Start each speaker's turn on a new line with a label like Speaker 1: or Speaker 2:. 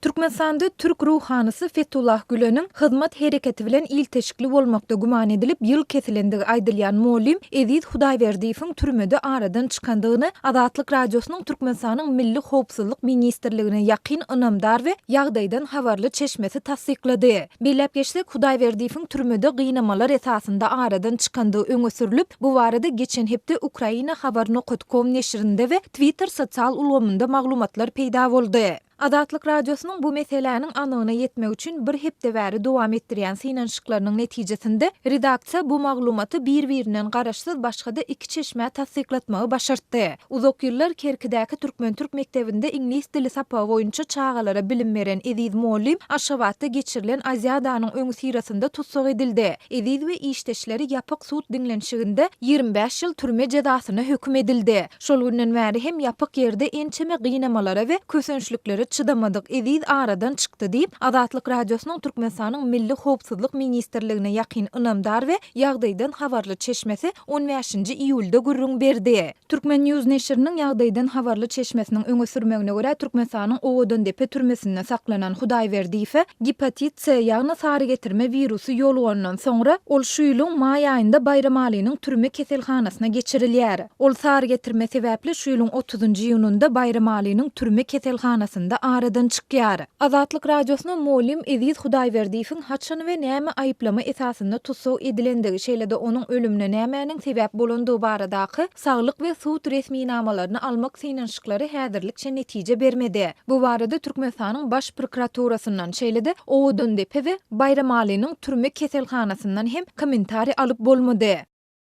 Speaker 1: Türkmenistanda türk ruhanysy Fetullah Güleniň Hyzmat hereketi bilen ilteşikli bolmakda güman edilip ýyl kesilendigi aýdylýan mugallym Eziz Hudaýberdiýewiň türmede aradan çykandygyny Azatlyk Radiosynyň Türkmenistanyň Milli howpsuzlyk ministrligine ýakyn ynamdar we ýagdaýdan habarly çeşmesi tassyklady. Belläp geçsek, Hudaýberdiýewiň türmede gynamalar esasynda aradan çykandygy öňe sürlüp, bu barada geçen hepde Ukraina Habar nokat kom neşirinde we Twitter sosial ulgamynda maglumatlar peýda boldy. Azatlyk Radiosynyň bu meseläniň anygyna ýetmek üçin bir hepde bäri dowam etdirýän synanyşyklarynyň netijesinde, redaksiýa bu maglumaty bir-birinden garaşsyz başga-da iki çeşmä tassyklatmagy başartdy. Uzak ýyllar Kerkidäki türkmen-türk mekdebinde iňlis dili sapagy boýunça çagalara bilim beren Eziz mugallym Aşgabatda geçirilen Aziadanyň öňüsyrasynda tussag edildi. Eziz we işdeşleri ýapyk sud diňlenişiginde 25 ýyl türme jezasyna höküm edildi. Şol günden bäri hem ýapyk ýerde ençeme gynamalara we kösençliklere çydamadyk Eziz aradan çykdy diýip, Azatlyk Radiosynyň Türkmenistanyň Milli howpsuzlyk ministrligine ýakyn ynamdar we ýagdaýdan habarly çeşmesi on bäşinji iýulda gürrüň berdi. Turkmen. News neşiriniň ýagdaýdan habarly çeşmesiniň öňe sürmegine görä, Türkmenistanyň Owadandepe türmesinde saklanan Hudaýberdiýewe Gepatit C, ýagny sarygetirme wirusy ýolugandan soňra, ol şu ýylyň maý aýynda Baýramalynyň türme keselhanasyna geçirilýär. Ol sarygetirme sebäpli şu ýylyň otuzynjy iýunynda Baýramalynyň türme keselhanasynda aradan çykýar. Azatlyk Radiosyna mugallym Eziz Hudaýberdiýewiň haçan we näme aýyplama esasynda tussag edilendigi, şeýle-de onuň ölümine nämäniň sebäp bolandygy baradaky saglyk we sud resminamalaryny almak synanyşyklary häzirlikçe netije bermedi. Bu barada Türkmenistanyň Baş prokuraturasyndan, şeýle-de Owadandepe we Baýramalynyň türme keselhanasyndan hem kommentariý alyp bolmady.